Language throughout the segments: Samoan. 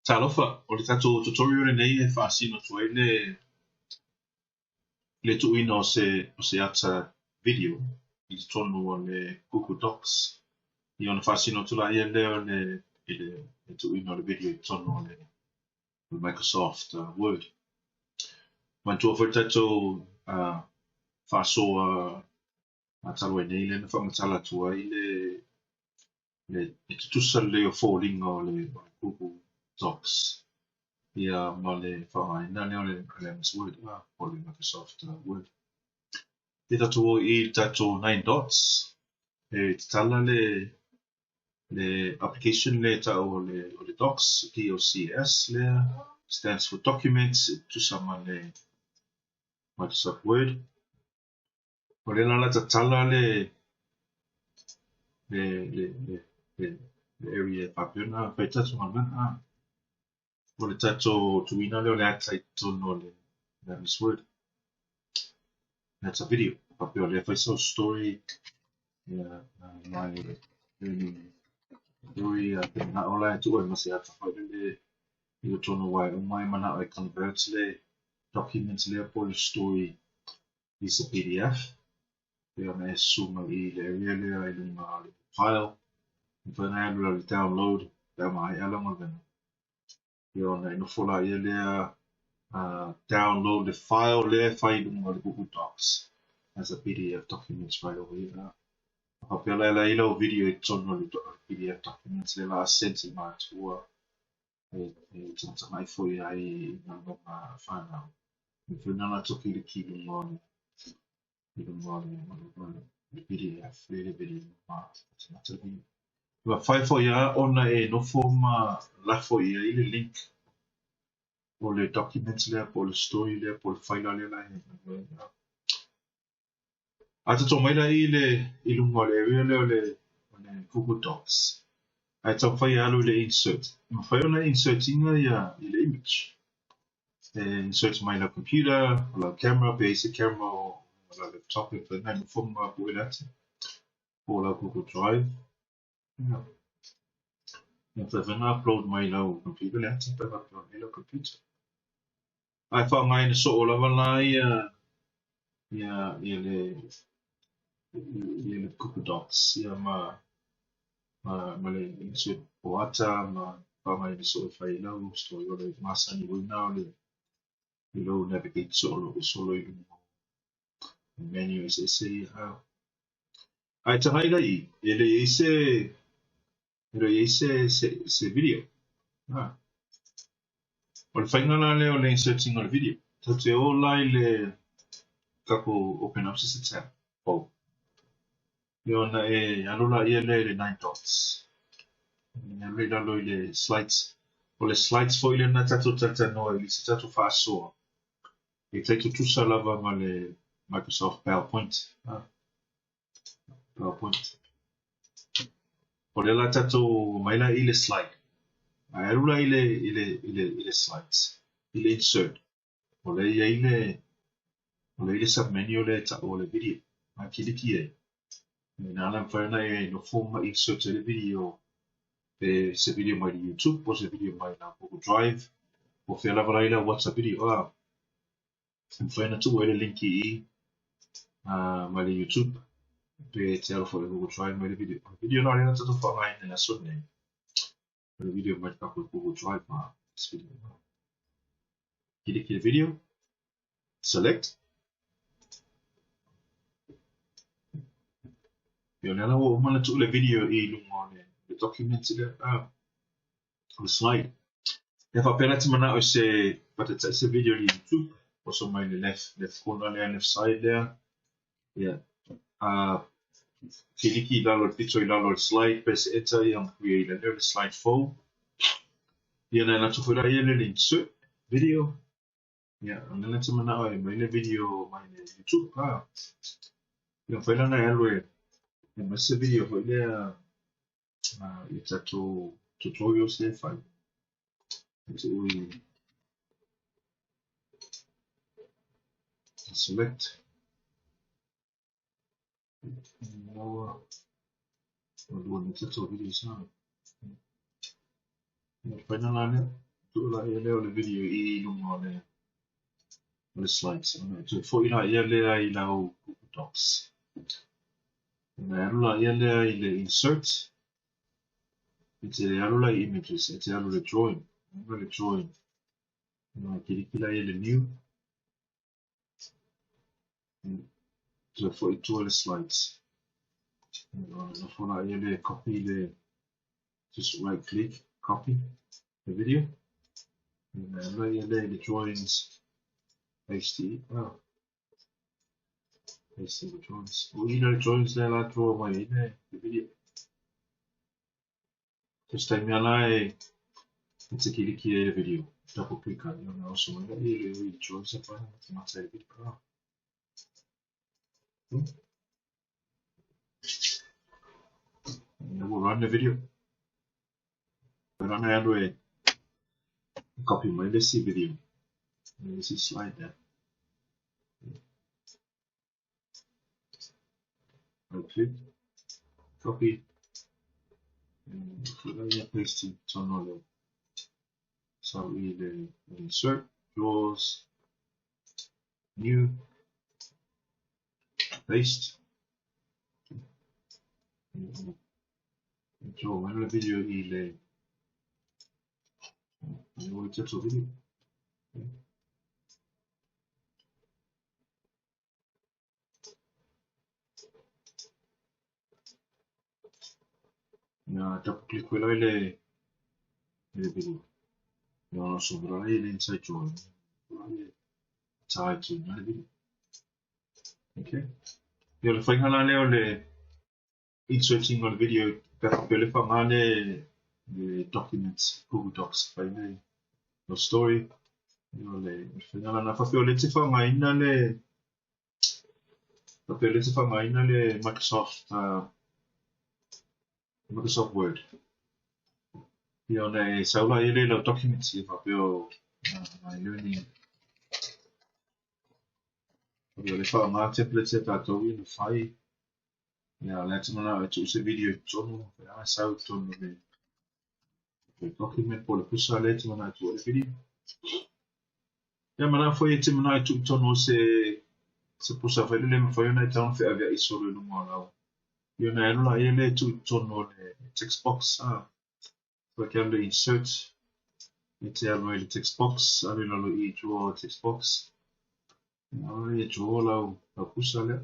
Talofa, o le tatou tutorial lenei e faasino atu ai le tuuina o se ata video i totonu o le Google Docs. Ia ona faasino atu laia lea o le i le tuuina o le video i totonu o le Microsoft Word. Manatua foi le tatou faasoa talu ai nei lea na faamatala atu ai le tutusa lelei o foliga o le Google Docs ia ma le faaaogaina lea o le MS Word po o le Microsoft Word. Ia tatou o i le tatou nine dots e tatala le application lea e tau o le Docs, DOCS lea, stands for Documents, e tutusa ma le Microsoft Word. O lea la tatala le area e faapea ona fai tatou galuega. O le tatou tuuina lea o le ata i totonu o le MS Word. Le ata video. Faapea o lea fai sau story, ia, my learning story, pe manao la e tuu ai ma se ata foi lele i totonu aua e uma e manao e convert le document lea po o le story i se PDF. Pe ona e susu mai i le area lea i luga o le file. Mafai ona e alu i le download pe a maea lau galuega. Ia ona e nofo laia lea download le file lea e fai i luga o le Google Docs as a PDF documents right over here. Faapea la e la i lau video i totonu o le PDF documents lea la send i matua e tagatagai foi ai i galuega fanau. Mafai ona latou kiliki i luga o le PDF le video ma tagata video. Mafai foi lava ona e nofo ma lafo i ai le link o le document lea po o le story lea po o le faila lea la e galuega. A tatou mai la i luga o le area lea o le Google Docs. Ae taumafai e alu i le insert. Mafai ona insert ina ia i le image. E insert mai lau computer, o lau camera, pe i se camera o lau laptop e mafai ona e nofo ma pue le ata. Po o lau Google Drive. Ia. Mafai foi ona upload mai lau computer le ata pe faapea mai lau computer. Ae faaaogaina soo lava la ia le Google Docs ia ma le insert o ata ma faaaogaina soo e fai lau story o le masani uina o le i lou navigate solo solo i luga o menu eseese ia. Ae tagai la i e le i se e le i se video. Ah. O le faiga la lea o le inserting o le video. Tatou te o la i le tatou open up se tab fou. Ia ona e alu la ia lea i le nine dots. E alu i lalo i le slides. O le slides foi lea na tatou talatalanoa i le se tatou faasoa. E tai tutusa lava ma le Microsoft PowerPoint. Ah. PowerPoint. O lea la tatou mai la i le slide. Ae alu la i le slides. I le insert. O lea i le submenu lea e tau o le video. A kiliki ai. Ina la mafai ona e nofo ma insert ai le video pe se video mai le YouTube po o se video mai la Google Drive po o fea lava la i lau WhatsApp video. Ah, mafai ona tuu ai le link i mai le YouTube pe te alu foi i le Google Drive mai le video. O le video la lea na tatou faaaogaina i le aso lenei. O le video mai le tatou Google Drive ma this video. Kiliki le video, select. Ia o lea la ua uma ona tuu le video i luga o le document lea, o le slide. Ia faapea la te manao i se faataitai se video i le YouTube, oso mai le left corner lea, left side lea. Ia, kiliki i lalo i le pito i lalo o le slide, press enter ia ona create lea o le slide fou. Ia na alu atu foi la ia le insert video. Ia, o lea la te manao e mai le video mai le YouTube. Ah. Ia mafai la ona e alu e mai se video foi lea i tatou tutorials lea e fai. E tuu i select. Ua lua ni tatou videos na. Ia mafai ona la lea. Tuu laia lea o le video i luga o le slides. Ona e toe foi laia lea i lau Google Docs. Ona e alu laia lea i le insert. E te alu la i images, e te alu i le drawing. Alu i le drawing. Ona e kiliki laia i le new. Toe foi i tua le slides. Ona nofo laia lea e copy le, just right click, copy the video. Ona alu laia lea i le drawings, paste i, oh, paste i the drawings. O i la le drawings lea la draw mai ai le video. So se taimi lava la e te kiliki ai le video, double click ai, ona oso mai lea i le drawings e whai, te mata i le video. And we'll run the video. Run e alu e copy mai le isi video, le isi slide there. Right click, copy, and paste i totonu o le sau i le insert, draws, new, paste. Draw mai le video i le tatou video. Ia double click koe la i le video. Ia ona oso mai la i le inside drawing. Tā i tū le video. Okay. Ia o le faiga la lea o le inserting o le video pe a faapea o le faaaoga le documents, Google Docs e fai le lau story. Ia o le faiga la lena. Faapea o lea e te faaaogaina le faapea o lea e te faaaogaina le Microsoft Microsoft Word. Ia ona e sau laia lea i lau documents ia faapea o my learning. Faapea o lea e faaaoga templates ia tatou ia na fai. Ia o lea e te manao e tuu se video i totonu, faapea e sau i totonu o le document po o le pusa lea e te manao e tuu ai le video. Ia manao foi e te manao e tuu i totonu o se pusa foi lele e mafai ona e tatau ona feaveai solo i luga o lau. Ia ona e alu laia lea e tuu i totonu o le text box a. Foi ke alu le insert, e te alu ai le text box, alu i lalo i draw text box. Ia alu ai e draw lau pusa lea.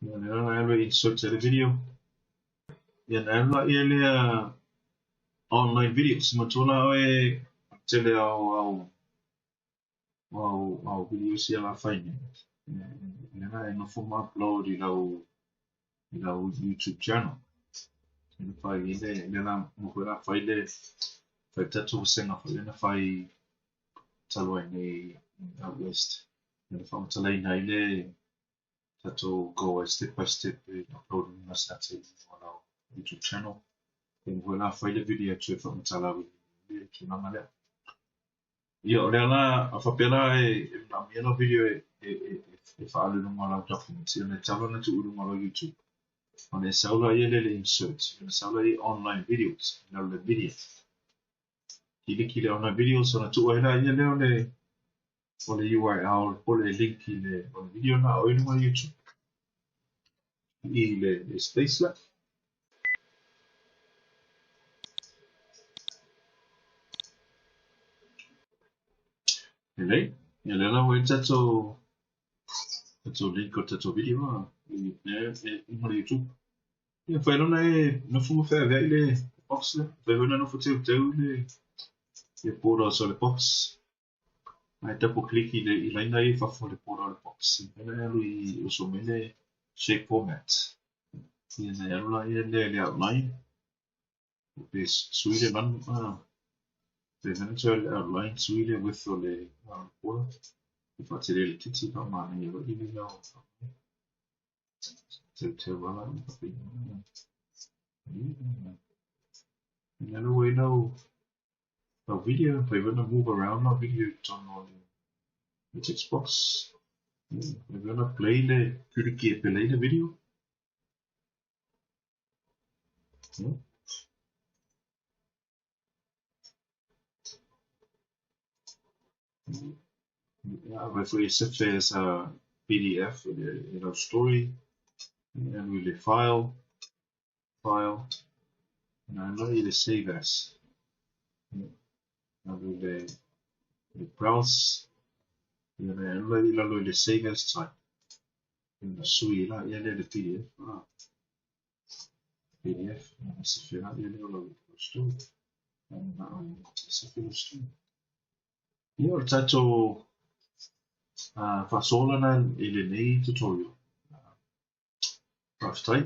Ia lea la e alu e insert ai le video. Ia na alu laia lea online videos. Manatua la oe tele au au au au videos ia la fai nei. Lea la e nofo ma upload i lau YouTube channel. Lea fai i le lea la mo koe la fai le fai tatou vasega foi lea na fai talu ai nei out west. Lea na faamatalaina ai le tatou go ai step by step e upload i luga se ata i luga o lau YouTube channel. Ia mo koe la fai le video atu e faamatala i le tulaga lea. Ia o lea la, a faapea la e manaomia lau video e faaalu i luga o lau document, ia ona e tatau la ona tuu i luga o lau YouTube. Ona e sau laia lea i le insert, ona sau laia i online videos, i lalo le video. Kiliki le online videos ona tuu ai laia lea o le URL po o le link i le o le video lena o i luga o YouTube. I le space la. Lelei, ia lea la ua i ai le tatou link o le tatou video a i luga o le YouTube. Ia mafai loa ona e nofo ma feaveai le box lea. Mafai foi ona nofo teuteu le borders o le box. Ae double click i le i laina ia i fafo o le border o le box. Mafai ona e alu i uso mai le shape format. Ia ona e alu laia lea i le outline. Pe sui le lanu, pe mea na le outline, sui le width o le border. E faatele laitiiti faamanaia foi le lau teuteu ala i faapena. Ia lea ua i lau video, mafai foi ona move around lau video i totonu o le text box. Mafai foi ona play le kiliki e play le video. Afai foi e sefe as a PDF i lau story, alu i le File, File, ona alu i le Save As. Alu i le Browse, ona alu i lalo i le Save As Type. Ona sui la ia lea le PDF. PDF, ona sefe la ia lea o lau story. Ona sefe lau story. Ia, o le tatou faasoa lena i lenei tutorial. Faafetai.